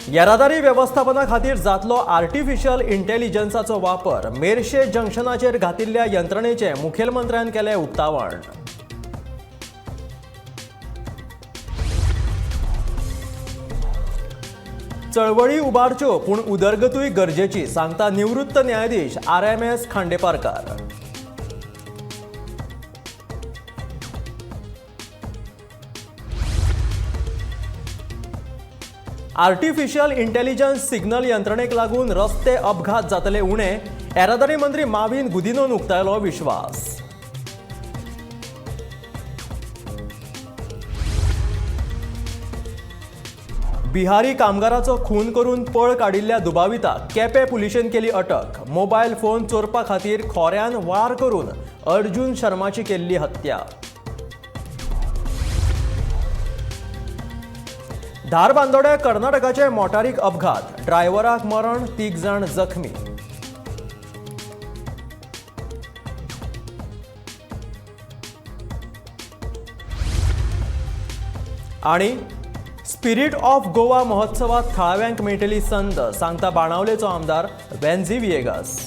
येरादारी वेवस्थापना खातीर जातलो आर्टिफिशियल इंटेलिजन्साचो वापर. मेरशे जंक्शनाचेर घातिल्ल्या यंत्रणेचें मुखेलमंत्र्यान केलें उक्तावण. चळवळी उबारच्यो पूण उदरगतूय गरजेची, सांगता निवृत्त न्यायाधीश RMS Khandeparkar. Artificial intelligence signal यंत्रणेक लागून रस्ते अपघात जातले उणे, येरादारी मंत्री माविन गुदिनोन उक्तायलो विश्वास. बिहारी कामगाराचो खून करून पळ काडिल्ल्या दुबाविताक केपें पुलिशेन केली अटक. मोबायल फोन चोरपा खातीर खोऱ्यान वार करून अर्जुन शर्माची केल्ली हत्या. धारबांदोड्या कर्नाटकाचे मोटारीक अपघात, ड्रायव्हराक मरण, 3 जाण जखमी. आनी स्पिरीट ऑफ गोवा महोत्सवात थळाव्यांक मेळटली संद, सांगता बाणावलेचो आमदार वेन्झी व्हिएगास.